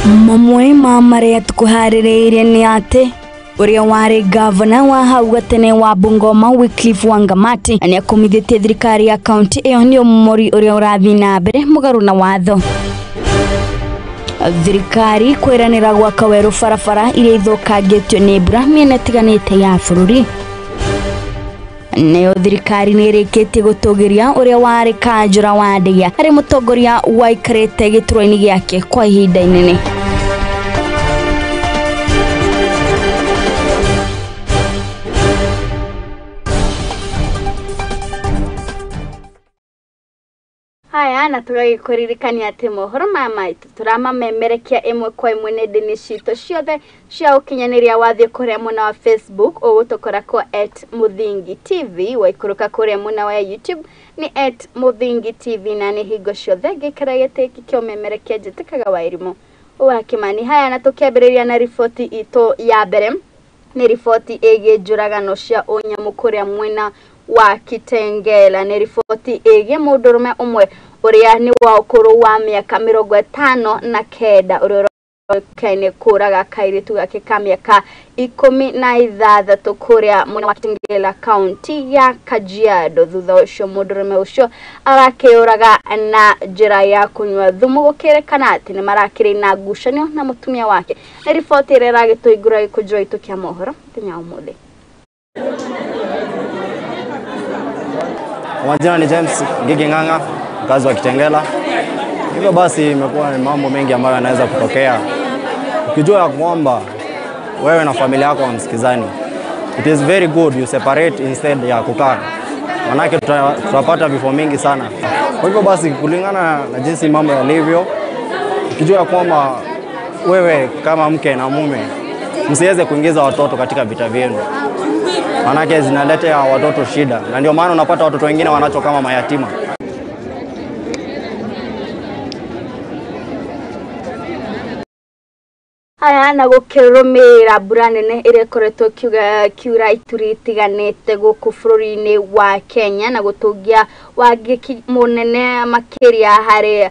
Mamwe ma marĩa tũkũharĩrĩirie nĩ atĩ ũrĩa warĩ gavana wa hau gatene wa Bungoma Wycliffe Wangamati nĩakomithĩtie thirikari ya kaunti ĩyo nĩ ũmomori ũrĩa ũrathiĩ na mbere mũgarũ na watho. Thirikari kwĩranĩra gwaka werũ barabara iria ithũkangĩtio nĩ mbura mĩena ĩtiganĩte ya bũrũri. Nayo thirikari nĩ ĩrĩkĩtie gũtũgĩria ũrĩa warĩ kanjũra wa Ndeiya harĩ mũtongoria waikarĩte gĩturwa-inĩ gĩake kwa ihinda inene. Haya, na tũgagĩkũririkania atĩ mohoro maya maitũ tũramamemerekia ĩmwe kwa ĩmwe nenda-inĩ citũ ciothe cia ũkinyanĩria. Wathiĩ kũrĩa mwena wa Facebook ũgũtũkora kwa @MuthingiTV, waikũrũka kũrĩa mwena wa YouTube nĩ @MuthingiTV, na nĩ hingo ciothe ngĩikara gĩtĩ gĩkĩ kĩa ũmemerekia njĩtĩkaga wa irimũ wa Kĩmani. Haya, na tũkĩambĩrĩria na riboti itũ ya mbere nĩ riboti ĩgiĩ njũragano cia ũnyamũ kũrĩa mwena wa Kitengela. Nĩ riboti ĩgiĩ mũndũrũme ũmwe ũrĩa nĩ wa ũkũrũ wa mĩaka 59 ũrĩa ũroĩkaine kũraga kairĩtu gake ka mĩaka 16 kũrĩa mwena wa Kitengela kaunti ya Kajiado. Thutha ũcio mũndũrũme ũcio arakĩũraga na njĩra ya kũnyua thumu, gũkĩrĩkana atĩ nĩ marakĩrĩ na ngucanio na mũtumia wake. Nĩ riboti ĩrĩa ĩragĩtũhingũra gĩkũnjũ gitũ kĩa mohoro mũthenya wa ũmũthĩ. Kwa majina ni James Ngigi Ng'ang'a, mkazi wa Kitengela. Hivyo basi imekuwa ni mambo mengi ambayo yanaweza kutokea. Ukijua ya kwamba wewe na familia yako hamsikizani, it is very good you separate instead ya kukaa. Manake tutapata vifo mingi sana. Kwa hivyo basi kulingana na jinsi mambo yalivyo, ukijua ya kwamba wewe kama mke na mume msiweze kuingiza watoto katika vita vyenu. Manake zinaletea watoto shida, na ndio maana unapata watoto wengine wanacho kama mayatima. Haya, na gũkĩrũmĩrĩra mbura nene ĩrĩa ĩkoretwo kiura ituri itiganĩte gũkũ bũrũri-inĩ wa Kenya na gũtũngia wangĩki mũnene makĩria harĩ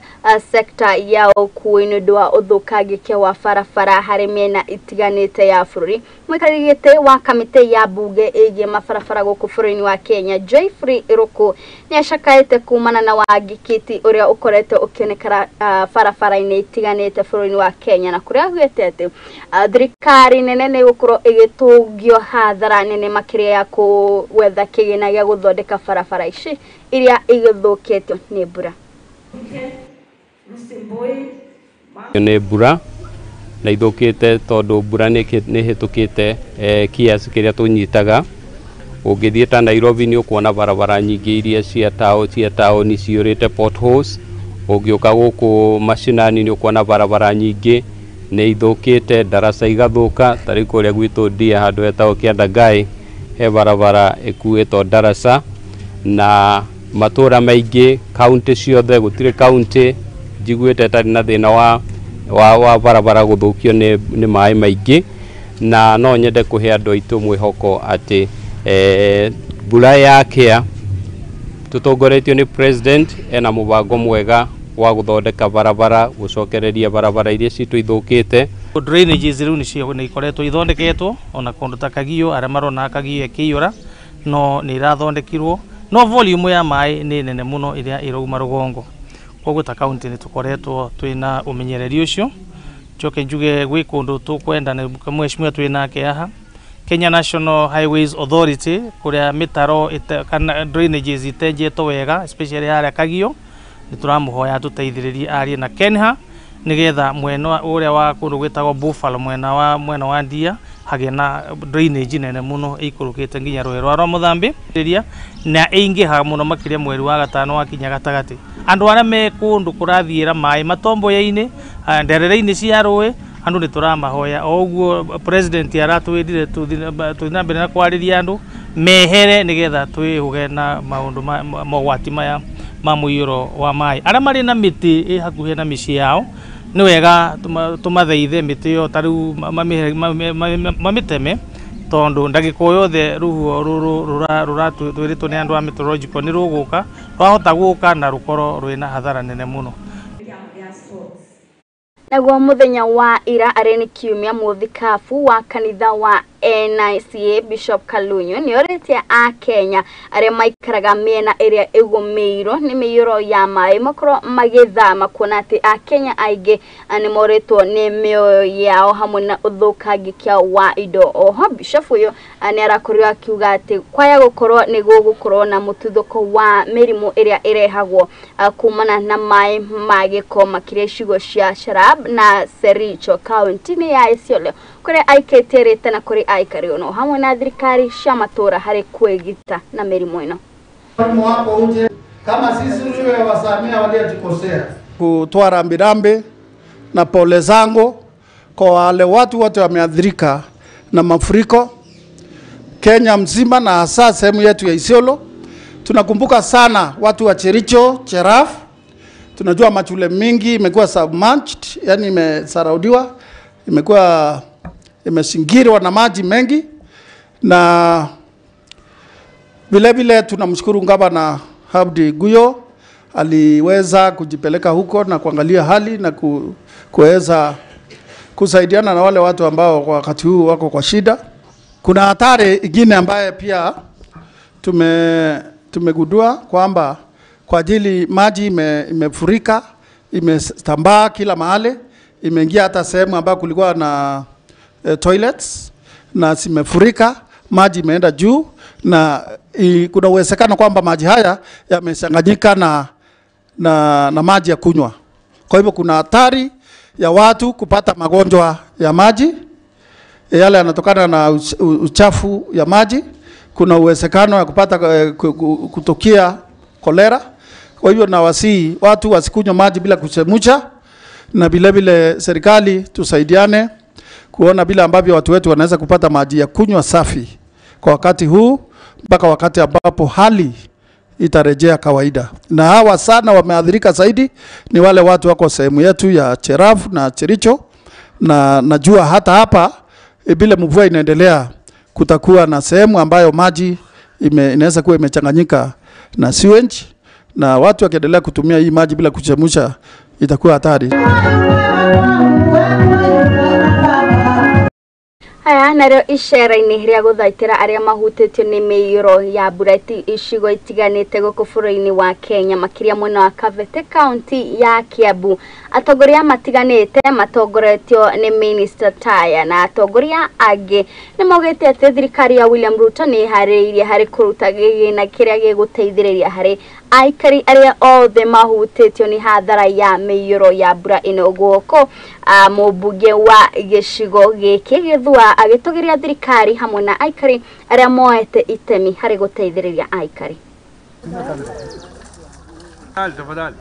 sekta ya ũkuui nĩ ũndũ wa ũthũkangĩkia wa barabara harĩ mĩena itiganĩte ya bũrũri. Mũikarĩri gĩtĩ wa kamĩtĩ ya mbunge ĩgiĩ mabarabara gũkũ bũrũri-inĩ wa Kenya Geoffrey Ruku nĩ acakaĩte kumana na wangĩkiti ũrĩa ũkoretwo ũkĩonekana barabara-inĩ itiganĩte bũrũri-inĩ wa Kenya, na kũrĩa augĩte atĩ thirikari nene nĩ ĩgũkorwo ĩgĩtũngio hathara nene makĩria ya gwetha kĩgĩna gĩa gũthondeka barabara ici iria igĩthũkĩtio nĩ mbura. Nĩ mbura na ithũkĩte tondũ mbura nĩ ĩhĩtũkĩte kiasi kĩrĩa tũnyitaga. Ũngĩthiĩ ta Nairobi nĩ ũkuona barabara nyingĩ iria cia taũni ciyũrĩte potholes. Ũngĩũka gũkũ macinani nĩ ũkuona barabara nyingĩ nĩ ithũkĩte, ndaraca igathũka. Ta rĩu kũrĩa gwitũ Ndia handũ hetagwo Kĩandangai he barabara ĩkuĩtwo ndaraca, na matũra maingĩ kaunti ciothe gũtirĩ kaunti njiguĩte ĩtarĩ na thĩna wa barabara gũthũkio nĩ maĩ maingĩ. Na no nyende kũhe andũ aitũ mwĩhoko atĩ mbura yakĩa tũtongoretio nĩ president ena mũbango mwega wa gũthondeka barabara, gũcokereria barabara iria citũ ithũkĩte. Drainages rĩu nĩcio ikoretwo ithondeketwo ona kũndũ ta Kagio, arĩa marona Kagio ĩkĩiyũra no nĩ irathondekirwo, no volume ya maĩ nĩ nene mũno ĩrĩa ĩrauma rũgongo. Koguo ta kaunti nĩ tũkoretwo twĩna ũmenyereri ũcio. Njoke njuge gwĩ kũndũ tũkwenda nĩ mheshimiwa twĩ nake haha Kenya National Highways Authority kũrĩa mĩtaro kana drainages itenjetwo wega especially harĩa Kagio, nĩ tũramũhoya tũteithĩrĩrie arie na Kenha nĩgetha mwena ũrĩa wa kũndũ gwĩtagwo Buffalo mwena wa Ndia hagĩe na drainage nene mũno ĩikũrũkĩte nginya rũĩ rwa Mũthambi na ĩingĩhaga mũno makĩria mweri wa gatano wakinya gatagatĩ. Andũ arĩa me kũndũ kũrathiĩra maĩ matomboya-inĩ, nderere-inĩ cia rũĩ, andũ nĩ tũramahoya o ũguo president aratwĩrire tũthiĩ na mbere na kwarĩria andũ mehere nĩgetha twĩhũge na maũndũ mogwati maya ma mũiyũro wa maĩ. Arĩa marĩ na mĩtĩ ĩ hakuhĩ na mĩciĩ yao nĩ wega tũmatheithe mĩtĩ ĩyo ta rĩu mamĩteme, tondũ ndagĩka o yothe rũhuho rũrũ rũratwĩrĩtwo nĩ andũ a meteorological nĩ rũgũka, rwahota gũka na rũkorwo rwĩna hathara nene mũno. Naguo muthenya wa ira arĩ nĩ kiumia mũthikabu wa kanitha wa NICA Bishop Kalunyu nĩ orĩtie a Kenya arĩa maikaraga mĩena ĩrĩa ĩgũmĩirwo nĩ mĩiyũro ya maĩ makorwo magĩthama kuona atĩ a Kenya aingĩ nĩ morĩtwo nĩ mĩoyo yao hamwe na ũthũkangikia wa indo. Oho Bishop ũyũ nĩ arakorirwo akiuga atĩ kwaya gũkorwo nĩ gũgũkorwo na mũtuthũko wa mĩrimũ ĩrĩa ĩrehagwo kumana na maĩ ma gĩko makĩria icigo cia Sharab na Sericho kaunti-inĩ ya Isiolo kũrĩa aikĩtie rĩtana kũrĩ aikari ono hamwe na thirikari cia matũra harĩ kwĩgita na mĩrimũ ĩno. Hapo uje kama sisi tuwe wasamea waliotukosea. Kutoa rambirambi na pole zangu kwa wale watu wote wameathirika na mafuriko Kenya mzima na hasa sehemu yetu ya Isiolo. Tunakumbuka sana watu wa Chericho, Cheraf. Tunajua machule mingi imekuwa submerged, yani imesaraudiwa, imekuwa imesingirwa na maji mengi, na vile vile tunamshukuru Gavana Abdi Guyo aliweza kujipeleka huko na kuangalia hali na kuweza kusaidiana na wale watu ambao kwa wakati huu wako kwa shida. Kuna hatari ingine ambaye pia tumegundua kwamba kwa ajili maji imefurika, imetambaa kila mahali, imeingia hata sehemu ambayo kulikuwa na toilets na zimefurika, maji imeenda juu, na kuna uwezekano kwamba maji haya yamechanganyika na maji ya kunywa. Kwa hivyo kuna hatari ya watu kupata magonjwa ya maji yale yanatokana na uchafu ya maji. Kuna uwezekano ya kupata kutokia kolera. Kwa hivyo nawasihi watu wasikunywe maji bila kuchemsha, na vile vile serikali tusaidiane kuona bila ambavyo watu wetu wanaweza kupata maji ya kunywa safi kwa wakati huu mpaka wakati ambapo hali itarejea kawaida. Na hawa sana wameathirika zaidi ni wale watu wako sehemu yetu ya Cheraf na Chericho, na najua hata hapa bila mvua inaendelea kutakuwa na sehemu ambayo maji inaweza kuwa imechanganyika na sewage, na watu wakiendelea kutumia hii maji bila kuchemsha itakuwa hatari. Haya narĩo icera-inĩ rĩa gũthaitĩra arĩa mahutĩtio nĩ mĩiyũro ya mbura icigo itiganĩte gũkũ bũrũri-inĩ wa Kenya makĩria mwena wa Kabete kaunti ya Kiambu. Atongoria matiganĩte matongoretio nĩ Minister Taya na atongoria angĩ nĩ maugĩte atĩ thirikari ya William Ruto nĩ ĩharĩrĩirie harĩ kũruta gĩgĩna kĩrĩa gĩgũteithĩrĩria harĩ aikari arĩa othe mahutĩtio nĩ hathara ya mĩiyũro ya mbura ĩno gũkũ. Mũmbunge wa gĩcigo gĩkĩ Gĩthua agĩtũgĩria thirikari hamwe na aikari arĩa moete itemi harĩ gũteithĩrĩria aikari. Tafadhali.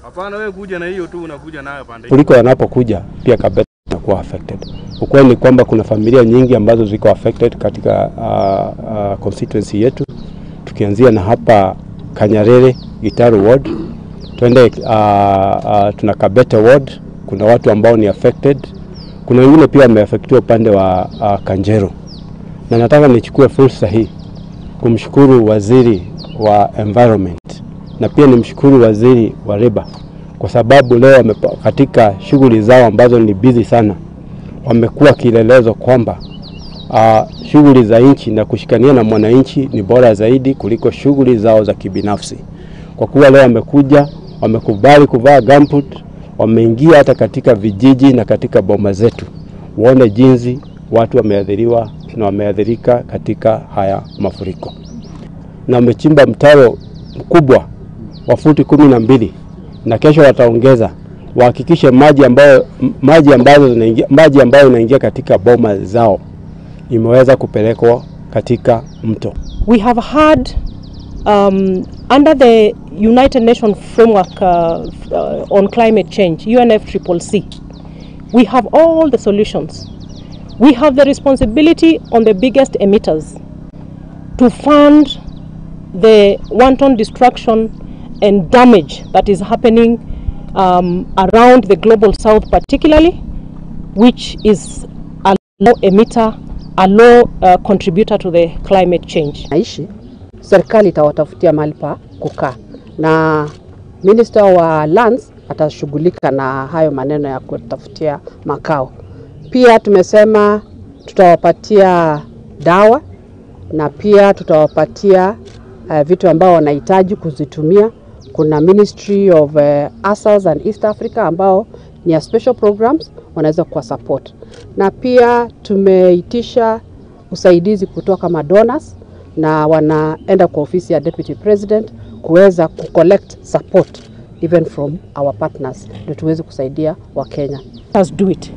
Hapana, wewe kuja na hiyo tu unakuja nayo pande. Kuliko yanapokuja pia Kabete inakuwa affected. Ukweli ni kwamba kuna familia nyingi ambazo ziko affected katika constituency yetu. Tukianzia na hapa Kanyarere, Gitaru ward, twende tuna Kabete ward, kuna watu ambao ni affected. Kuna wengine pia wameaffectiwa upande wa Kanjero. Na nataka nichukue fursa hii kumshukuru waziri wa environment na pia nimshukuru waziri wa Labour kwa sababu leo katika shughuli zao ambazo ni busy sana wamekuwa kielelezo kwamba shughuli za nchi na kushikania na mwananchi ni bora zaidi kuliko shughuli zao za kibinafsi. Kwa kuwa leo wamekuja, wamekubali kuvaa gumboot, wameingia hata katika vijiji na katika boma zetu waone jinsi watu wameathiriwa na wameathirika katika haya mafuriko. Na wamechimba mtaro mkubwa wa futi 12 na kesho wataongeza, wahakikishe maji ambayo inaingia katika boma zao imeweza kupelekwa katika mto. We have had under the United Nations framework on climate change, UNFCCC, we have all the solutions. We have the responsibility on the biggest emitters to fund the wanton destruction and damage that is happening around the global south particularly, which is a low emitter, a low contributor to the climate change. Naishi, serikali itawatafutia mahali pa kukaa na Minister wa Lands atashughulika na hayo maneno ya kutafutia makao. Pia tumesema tutawapatia dawa na pia tutawapatia vitu ambao wanahitaji kuzitumia. Kuna Ministry of ASALs and East Africa ambao ni ya special programs wanaweza kuwa support. Na pia tumeitisha usaidizi kutoka madonors na wanaenda kwa ofisi ya Deputy President kuweza kucollect support even from our partners ndio tuweze kusaidia Wakenya. Let's do it.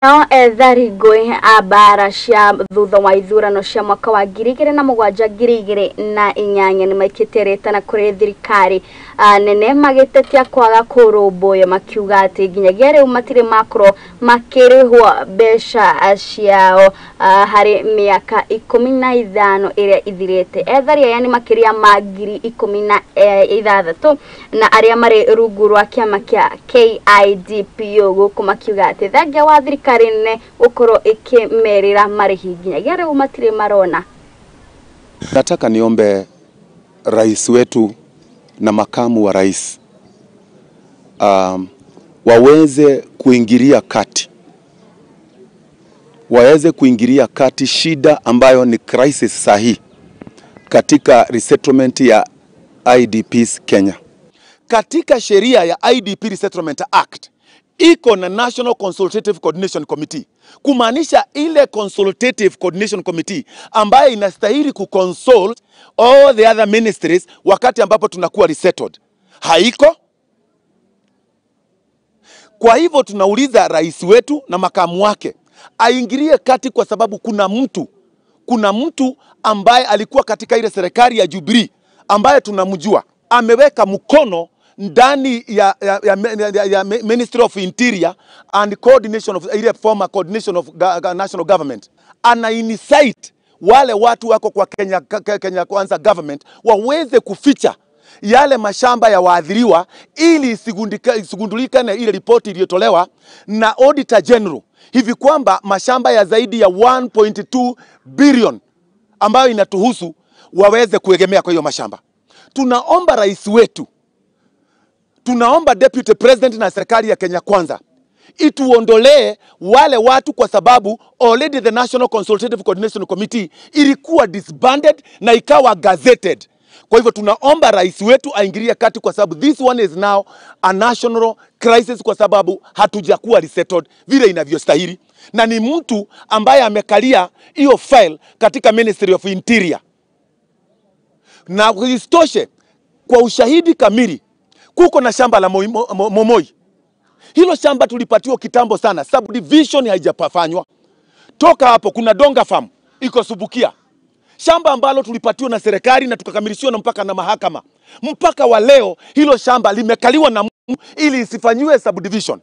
Nao ethari ngũĩ a mbara cia thutha wa ithurano cia mwaka wa 2007 2008 nĩmaikĩtie rĩtana kũrĩ thirikari nene magĩtetia kwaga kũrũmbũiyo, makiuga atĩ nginyagia rĩu matirĩ makorwo makĩrĩhwo mbeca ciao harĩ mĩaka 15 ĩrĩa ithirĩte. Ethari aya nĩ makĩria ma 16,000 na arĩa marĩ rungu rwa kĩama kĩa KIDPO gũkũ makiuga atĩ thengia wa thirikari nene gukorwo ikimerera marĩhi nginyagia rĩu matirĩ marona. Nataka niombe rais wetu na makamu wa rais waweze kuingilia kati, waweze kuingilia kati shida ambayo ni crisis sahi katika resettlement ya IDPs Kenya. Katika sheria ya IDP Resettlement Act iko na National Consultative Coordination Committee, kumaanisha ile Consultative Coordination Committee ambaye inastahili kuconsult all the other ministries wakati ambapo tunakuwa resettled haiko. Kwa hivyo tunauliza rais wetu na makamu wake aingilie kati, kwa sababu kuna mtu ambaye alikuwa katika ile serikali ya Jubilee ambaye tunamjua ameweka mkono ndani ya Ministry of Interior and Coordination of ile former coordination of national government. Ana incite wale watu wako kwa Kenya Kwanza government waweze kuficha yale mashamba ya waadhiriwa ili isigundulike na ile ripoti iliyotolewa na Auditor General hivi kwamba mashamba ya zaidi ya 1.2 billion ambayo inatuhusu waweze kuegemea kwa hiyo mashamba. Tunaomba rais wetu, tunaomba Deputy President na serikali ya Kenya Kwanza ituondolee wale watu, kwa sababu already the National Consultative Coordination Committee ilikuwa disbanded na ikawa gazetted. Kwa hivyo tunaomba rais wetu aingilie kati, kwa sababu this one is now a national crisis, kwa sababu hatujakuwa resettled vile inavyostahili, na ni mtu ambaye amekalia hiyo file katika Ministry of Interior. Na isitoshe, kwa ushahidi kamili, kuko na shamba la Momoi. Hilo shamba tulipatiwa kitambo sana, subdivision haijafanywa. Toka hapo kuna Donga Farm iko Subukia, shamba ambalo tulipatiwa na serikali na tukakamilishiwa na mpaka na mahakama. Mpaka wa leo hilo shamba limekaliwa na ili isifanyiwe subdivision.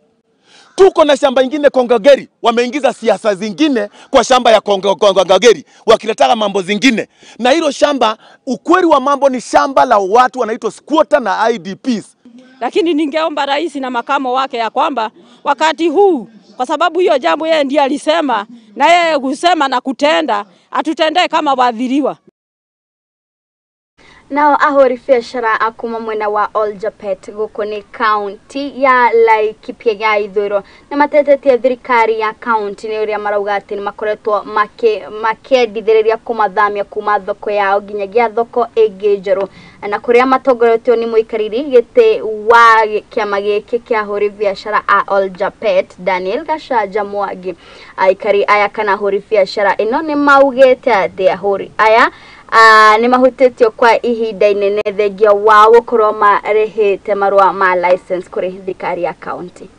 Tuko na shamba ingine Kongageri, wameingiza siasa zingine kwa shamba ya Kongageri, wakiletaka mambo zingine. Na hilo shamba, ukweli wa mambo ni shamba la watu wanaitwa squatter na IDPs. Lakini ningeomba rais na makamo wake ya kwamba wakati huu, kwa sababu hiyo jambo yeye ndiye alisema, na yeye kusema na kutenda, atutendee kama waadhiriwa. Nao ahori biashara akuma mwena wa Oljapet guku ni kaunti ya Laikipia ya Ithũĩro na matetetie thirikari ya kaunti ni uria marauga ati ni makoretwo makĩendithĩrĩria kũmathamia kuma thoko yao nginyagia thoko ĩngĩ njerũ, na kũrĩa matongoretio nĩ mũikarĩri gĩtĩ wa kĩama gĩkĩ kĩa ahũri biashara a Oljapet Daniel Gachanja Mwangi. Aikari aya kana ahũri biashara ĩno nĩ maugĩte atĩ ahũri aya nĩ mahutĩtio kwa ihinda inene thengia wao gũkorwo marĩhĩte marũa ma license kũrĩ thirikari ya kaunti.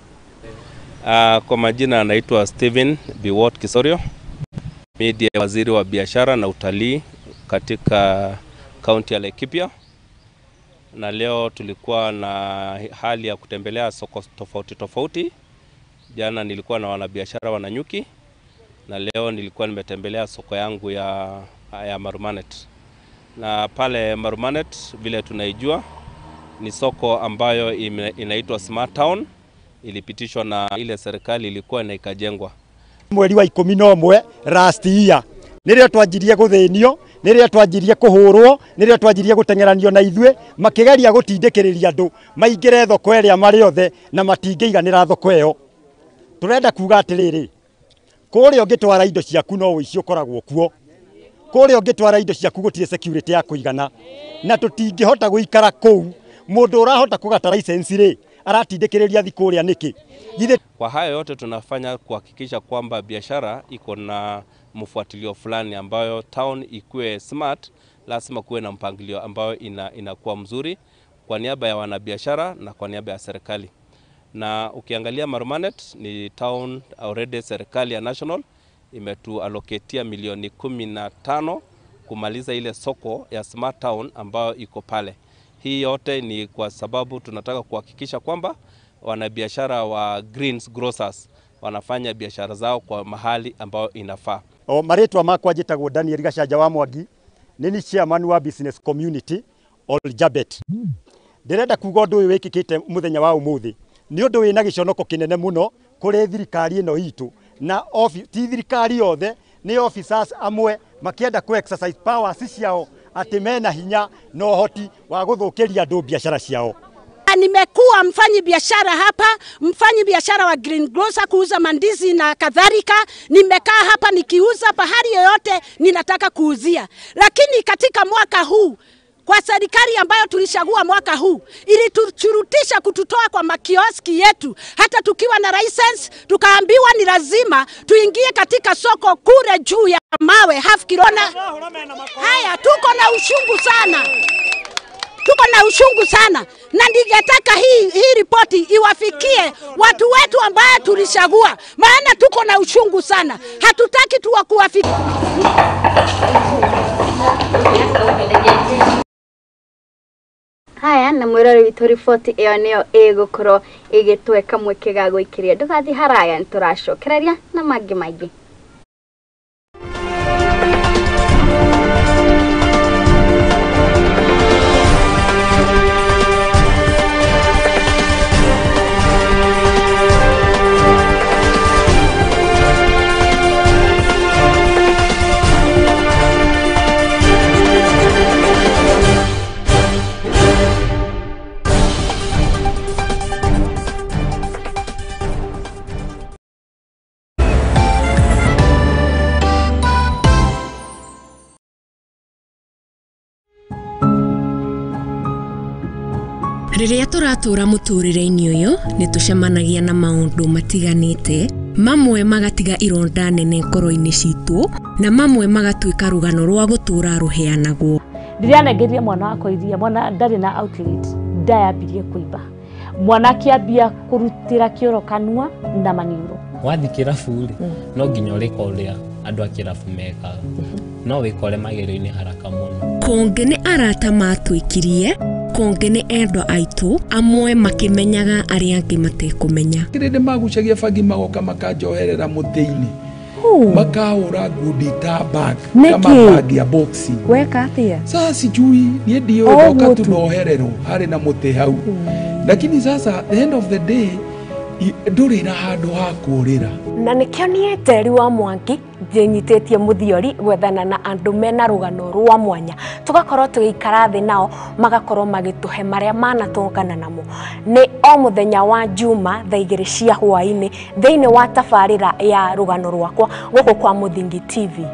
Kwa majina anaitwa Steven Biwot Kisorio. Mimi ndiye waziri wa biashara na utalii katika kaunti ya Laikipia, na leo tulikuwa na hali ya kutembelea soko tofauti tofauti. Jana nilikuwa na wanabiashara wa Nanyuki, na leo nilikuwa nimetembelea soko yangu ya Marumanet. Na pale Marumanet vile tunaijua ni soko ambayo inaitwa Smart Town, ilipitishwa na ile serikali ilikuwa na ikajengwa mweri wa 11 last year. Nĩrĩo twanjirie gũthĩnio, nĩrĩo twanjirie kũhũrwo, nĩrĩo twanjirie gũteng'eranio na ithuĩ, makĩgeria gũtindĩkĩrĩria andũ maingĩre thoko ĩrĩa marĩ othe na matingĩiganĩra thoko ĩyo. Tũrenda kuga atĩrĩrĩ, kũrĩa ũngĩtwara indo ciaku no ũici ũkoragwo kuo, kũrĩa ũngĩtwara indo ciaku gũtirĩ security ya kũigana, na tũtingĩhota gũikara kũu. Mũndũ ũrahota kũgata license rĩ, aratindĩkĩrĩria thi kũrĩa nĩkĩ? Kwa hayo yote tunafanya kuhakikisha kwamba biashara iko na mfuatilio fulani ambayo town ikuwe smart, lazima kuwe na mpangilio ambayo inakuwa mzuri kwa niaba ya wanabiashara na kwa niaba ya serikali. Na ukiangalia Marumanet ni town already, serikali ya national imetuallocatea milioni 15 kumaliza ile soko ya smart town ambayo iko pale. Hii yote ni kwa sababu tunataka kuhakikisha kwamba wanabiashara wa Greens Grocers wanafanya biashara zao kwa mahali ambayo inafaa. O marĩtwa makwa njĩtagwo Daniel Gacanja wa Mwangi, nĩ ni chairman wa business community Oljabet. Ndĩrenda kuga ũndũ ũyũ wĩkĩkĩte mũthenya wa ũmũthĩ nĩ ũndũ wĩna gĩconoko kĩnene mũno kũrĩ thirikari ĩno itũ, na ti thirikari yothe, nĩ officers amwe makĩenda ku exercise powers ciao atĩ mena hinya na ũhoti wa gũthũkĩria andũ biashara ciao. Nimekuwa mfanyi biashara hapa, mfanyi biashara wa Green Grocer, kuuza mandizi na kadhalika. Nimekaa hapa nikiuza pahali yoyote ninataka kuuzia. Lakini katika mwaka huu, kwa serikali ambayo tulishagua mwaka huu, ilituchurutisha kututoa kwa makioski yetu. Hata tukiwa na license, tukaambiwa ni lazima tuingie katika soko kule juu ya mawe half kilona. Haya, tuko na ushungu sana. Tuko na ushungu sana, na ningetaka hii ripoti iwafikie watu wetu ambao tulishagua, maana tuko na ushungu sana. Hatutaki tuwakuwafikia. Haya, na mwirore witũ riboti ĩyo nĩyo ĩgũkorwo ĩgĩtwe kamweke ga gũikĩria. Ndũgathiĩ haraya, nĩtũracokereria na mangĩ maingĩ. Rĩrĩa tũratũra mũtũrĩre-inĩ ũyũ nĩ tũcemanagia na maũndũ matiganĩte, mamwe magatiga ironda nene ngoro-inĩ citũ na mamwe magatuĩka rũgano rwa gũtũra rũheanagwo. Ndĩranengeria mwana wakwa iria, mwana ndarĩ na outlet, ndayambirie kũimba, mwana akĩambia kũrutĩra kĩoro kanua na maniũrũ. Wathiĩ kĩrabu rĩ, no nginya ũrĩka ũrĩa andũ a kĩrabu mekaga, no wĩkore magerio-inĩ haraka mũno. Kũngĩ nĩ arata matwĩkirie, kũngĩ nĩ endwa aitũ, amwe makĩmenyaga arĩa angĩ matekũmenya. Kĩrĩndĩ magucagia bangi magoka makanjoherera mũtĩ-inĩ, makahũra ngundi ta bag kama bag ya boxing. Weka atia? Sasa sijui niĩ ndiũĩ, ndoka tu nohererwo harĩ na mũtĩ hau. Lakini sasa the end of the day ndũrĩ na handũ ha kũũrĩra. Na nĩkĩo niĩ Njeri wa Mwangi njĩnyitĩtie mũthiori gwethana na andũ mena rũgano rwa mwanya, tũgakorwo tũgĩikara thĩ nao magakorwo magĩtũhe marĩa manatũngana namo. Nĩ o mũthenya wa Juma thaa 2 cia hwaĩ-inĩ thĩinĩ wa tabarĩra ya rũgano rwakwa gũkũ kwa Mũthingi TV.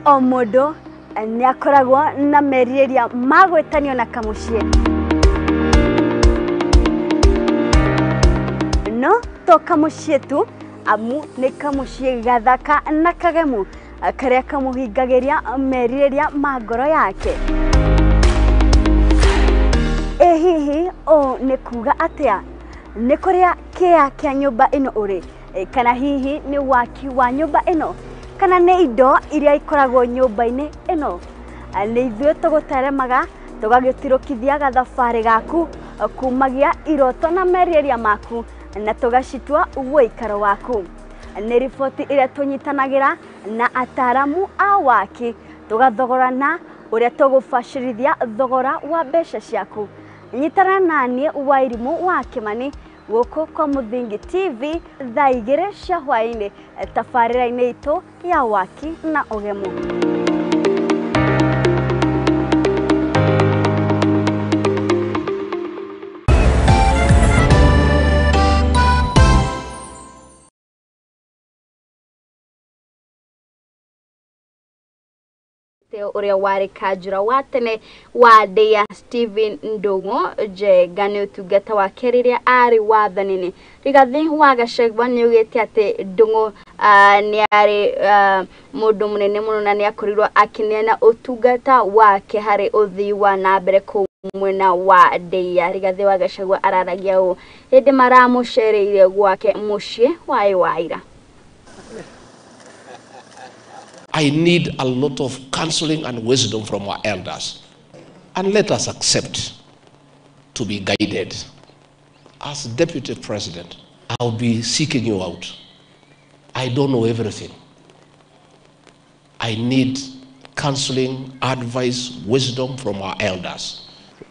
O mũndũ nĩ akoragwo na merirĩria ma gwĩtanio na kamũciĩ, no to kamũciĩ tu, amu nĩ kamũciĩ gathaka na kagemu karĩa kamũhingagĩria merirĩria ma ngoro yake. Ĩ hihi ũũ nĩ kuga atĩa? Nĩ kũrĩa kĩa kĩa nyũmba ĩno ũrĩ, kana hihi nĩ waki wa nyũmba ĩno, kana nĩ indo iria ikoragwo nyũmba-inĩ ĩno? Nĩ ithuĩ tũgũteremaga tũgagĩtirũkithia gathabarĩ gaku kumagia iroto na merirĩria maku na tũgacitua ũikaro waku. Nĩ riboti ĩrĩa tũnyitanagĩra na ataramu a waki tũgathogorana ũrĩa tũgũbacĩrithia thogora wa mbeca ciaku. Nyitana naniĩ Wairimũ wa Kĩmani gũkũ kwa Mũthingi TV thaa 2 cia hwaĩ-inĩ tabarĩra-inĩ itũ ya waki na ũgemu. Ũrĩa warĩ kanjũra wa tene wa Ndeya Stephen Ndung'u Njenga nĩ ũtungata wake rĩrĩa arĩ wathani-inĩ. Rigathi wa Gachagua nĩ augĩte atĩ Ndung'u nĩ arĩ mũndũ mũnene mũno na nĩ akorirwo akĩneana ũtungata wake harĩ ũthii wa na mbere kũu mwena wa Ndeya. Rigathi wa Gachagua araragia ũũ hĩndĩ maramũcereire gwake mũciĩ wa Iwaira. I need a lot of counseling and wisdom from our elders. And let us accept to be guided. As deputy president, I'll be seeking you out. I don't know everything. I need counseling, advice, wisdom from our elders.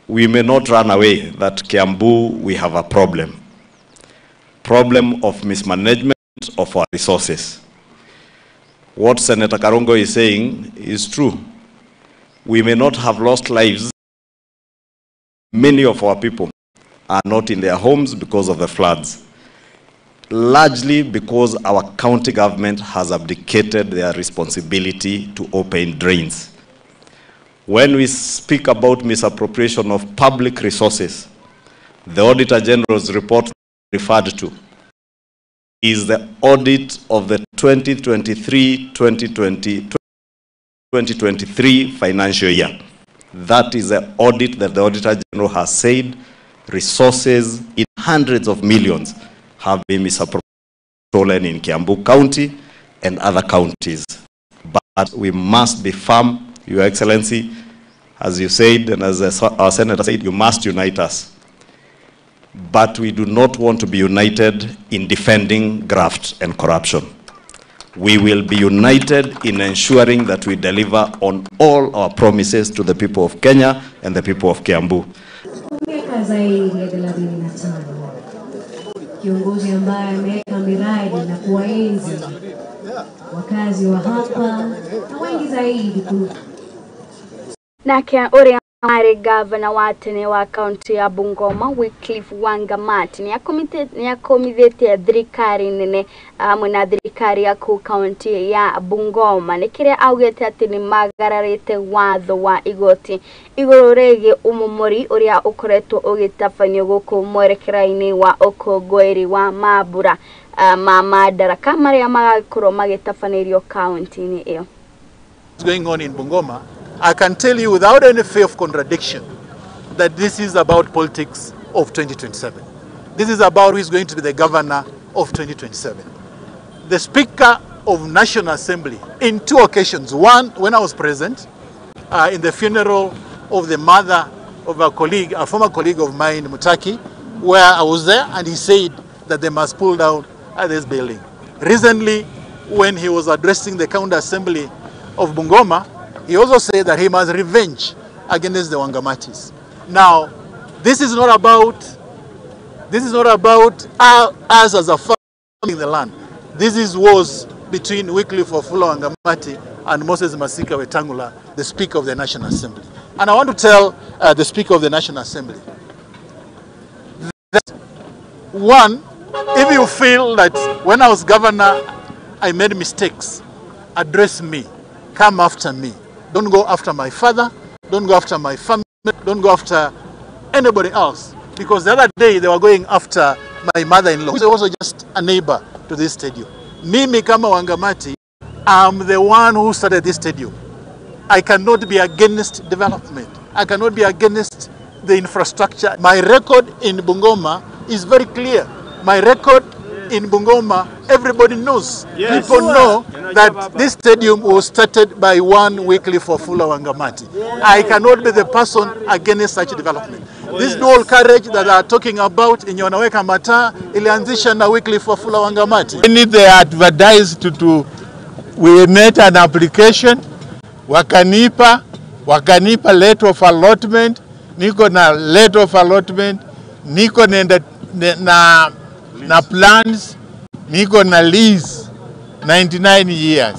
We may not run away that Kiambu, we have a problem. Problem of mismanagement of our resources. What Senator Karungo is saying is true. We may not have lost lives. Many of our people are not in their homes because of the floods, largely because our county government has abdicated their responsibility to open drains. When we speak about misappropriation of public resources, the Auditor General's report referred to is the audit of the 2023-2023 financial year. That is the audit that the Auditor General has said resources in hundreds of millions have been misappropriated in Kiambu County and other counties. But we must be firm, Your Excellency, as you said, and as our senator said, you must unite us. But we do not want to be united in defending graft and corruption. We will be united in ensuring that we deliver on all our promises to the people of Kenya and the people of Kiambu. Miaka zaidi ya 35, kiongozi ambaye ameweka miradi na kuwaenzi wakazi wa hapa na wengi zaidi ku nake ũrĩa arĩ gavana wa tene wa kaunti ya Bungoma Wycliffe Wangamati nĩ akomithĩtie thirikari nene hamwe na thirikari ya kũu kaunti ya Bungoma nĩ kĩrĩa augĩte atĩ nĩ magararĩte watho wa igoti igũrũ rĩgiĩ ũmomori ũrĩa ũkoretwo ũgĩtabanio gũkũ mwerekera-inĩ wa ũkũngũĩri wa mambura ma madaraka marĩa magakorwo magĩtabanĩrio kaunti-inĩ ĩyo. Going on in Bungoma, I can tell you without any fear of contradiction that this is about politics of 2027. This is about who is going to be the governor of 2027. The Speaker of National Assembly, in two occasions, one when I was present in the funeral of the mother of a colleague, a former colleague of mine, Mutaki, where I was there and he said that they must pull down this building. Recently, when he was addressing the County Assembly of Bungoma, he also said that he must revenge against the Wangamatis. Now, this is not about us as a family in the land. This is wars between Wycliffe Wafula Wangamati and Moses Masika Wetangula, the Speaker of the National Assembly. And I want to tell the Speaker of the National Assembly that, one, if you feel that when I was governor, I made mistakes, address me, come after me. Don't go after my father, don't go after my family, don't go after anybody else. Because the other day they were going after my mother-in-law, who is also just a neighbor to this stadium. Mimi kama Wangamati, I'm the one who started this stadium. I cannot be against development. I cannot be against the infrastructure. My record in Bungoma is very clear. My record in Bungoma, everybody knows. Yes. People know that this stadium was started by one Wycliffe Wafula Wangamati. I cannot be the person against such development. This dual carriage that are talking about yenye wanaweka mataa ilianzisha na Wycliffe Wafula Wangamati. When they advertised to we made an application, wakanipa letter of allotment, niko na letter of allotment, niko na plans, niko na lease 99 years.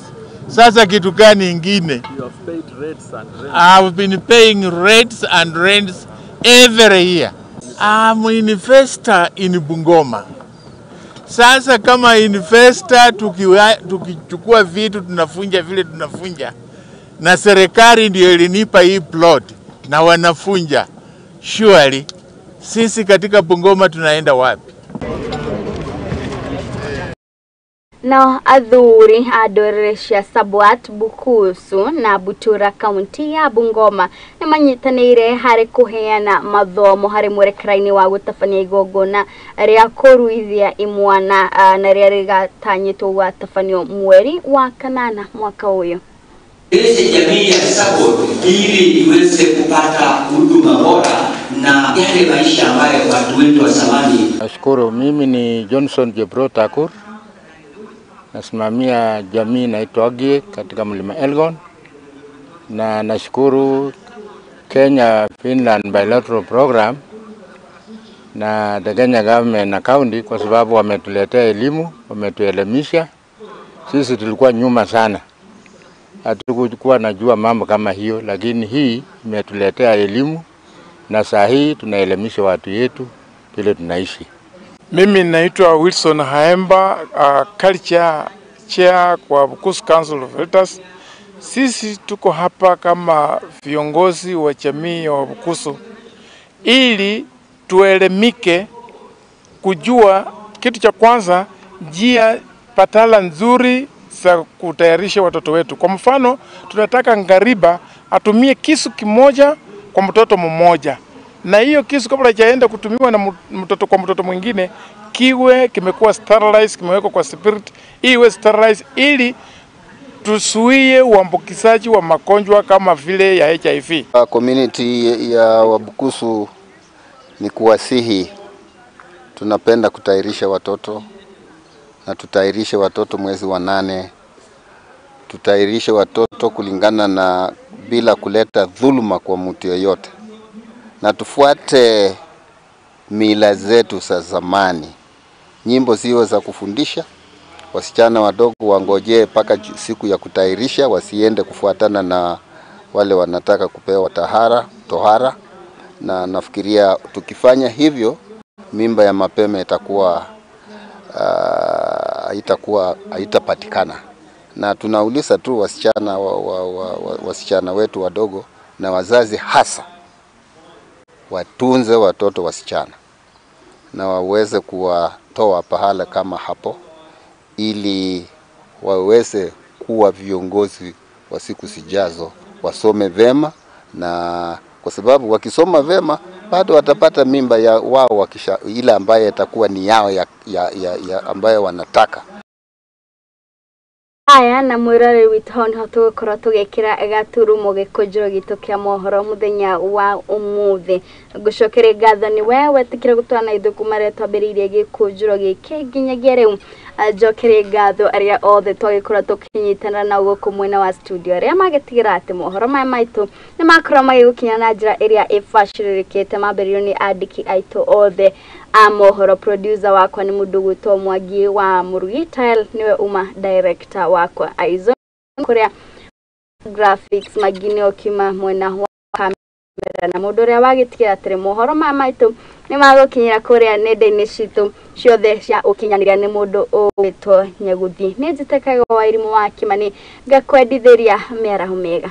Sasa kitu gani ingine? You have paid rates and rents. I've been paying rates and rents every year. I'm investor in Bungoma. Sasa kama investor tukichukua vitu tunafunja vile tunafunja, na serikali ndio ilinipa hii plot na wanafunja, surely sisi katika Bungoma tunaenda wapi? Nao athuri a ndũrĩrĩ cia Sabaot, Bukusu na Butura kaunti ya Bungoma nĩ manyitanĩire harĩ kũheana mathomo harĩ mwerekera-inĩ wa gũtabania igongona rĩa kũruithia imwana na rĩrĩa rĩgatanyĩtwo gũgatabanio mweri wa kanana mwaka ũyũ. Ile jamii ya Sabaot ili iweze kupata huduma bora na yale maisha ambayo watu wetu wa zamani. Nashukuru. Mimi ni Johnson Jebro Takur, nasimamia jamii inaitwa Ogiek katika mlima Elgon, na nashukuru Kenya Finland Bilateral Program na the Kenya Government na County kwa sababu wametuletea elimu, wametuelimisha. Sisi tulikuwa nyuma sana, hatukuwa najua mambo kama hiyo, lakini hii imetuletea elimu na saa hii tunaelimisha watu yetu vile tunaishi. Mimi naitwa Wilson Haemba, culture chair kwa Bukusu Council of Elders. Sisi tuko hapa kama viongozi wa jamii ya Bukusu ili tuelimike kujua kitu cha kwanza, njia patala nzuri za kutayarisha watoto wetu. Kwa mfano, tunataka ngariba atumie kisu kimoja kwa mtoto mmoja, na hiyo kisu kabla haijaenda kutumiwa na mtoto kwa mtoto mwingine kiwe kimekuwa sterilized, kimewekwa kwa spirit iwe sterilized ili tusuie uambukizaji wa magonjwa kama vile ya HIV. Community ya Wabukusu ni kuwasihi, tunapenda kutayarisha watoto na tutairishe watoto mwezi wa 8. Tutairishe watoto kulingana na bila kuleta dhuluma kwa mtu yoyote, na tufuate mila zetu za zamani. Nyimbo ziwe za kufundisha, wasichana wadogo wangojee mpaka siku ya kutairisha, wasiende kufuatana na wale wanataka kupewa tohara. Na nafikiria tukifanya hivyo, mimba ya mapema itakuwa haitapatikana. Na tunauliza tu wasichana wasichana wetu wadogo na wazazi hasa watunze watoto wasichana na waweze kuwatoa pahala kama hapo ili waweze kuwa viongozi wa siku zijazo, wasome vema, na kwa sababu wakisoma vema bado watapata mimba ya wao wakisha, ile ambaye itakuwa ni yao ya ambayo wanataka. Aya na mwirore witũ hau niho tũgũkorwo tũgĩkĩra gaturumo gĩkũnjĩro gitũ kĩa mohoro mũthenya wa ũmũthĩ. Ngũcokeria ngatho nĩ we wetĩkĩra gũtwarana na ithuĩ kuma rĩrĩa twambĩrĩirie gĩkũnjĩro gĩkĩ nginyagia rĩu. Njokerie ngatho arĩa othe twagĩkorwo tũkĩnyitanĩra nao gũkũ mwena wa studio, arĩa magĩtigĩra atĩ mohoro maya maitũ nĩ makorwo magĩgũkinya na njĩra ĩrĩa ĩbacĩrĩrĩkĩte. Mambĩrĩrio nĩ andĩki aitũ othe a mohoro. Producer wakwa nĩ mũndũ gwĩtwo Mwangi wa Mũrugi Tile, nĩwe uma director wakwa Aizo kuria graphics Magini Okima mwena wa kamera, na mũndũ ũrĩa wagĩtigĩra atĩrĩ mohoro maya maitũ nĩ magũkinyĩra kũrĩa nenda-inĩ citũ ciothe cia ũkinyanĩria nĩ mũndũ ũgwĩtwo Nyaguthi. Nĩ njĩtĩkaga wa Irimũ wa Kimani, ngakwendithĩria mĩaraho mĩega.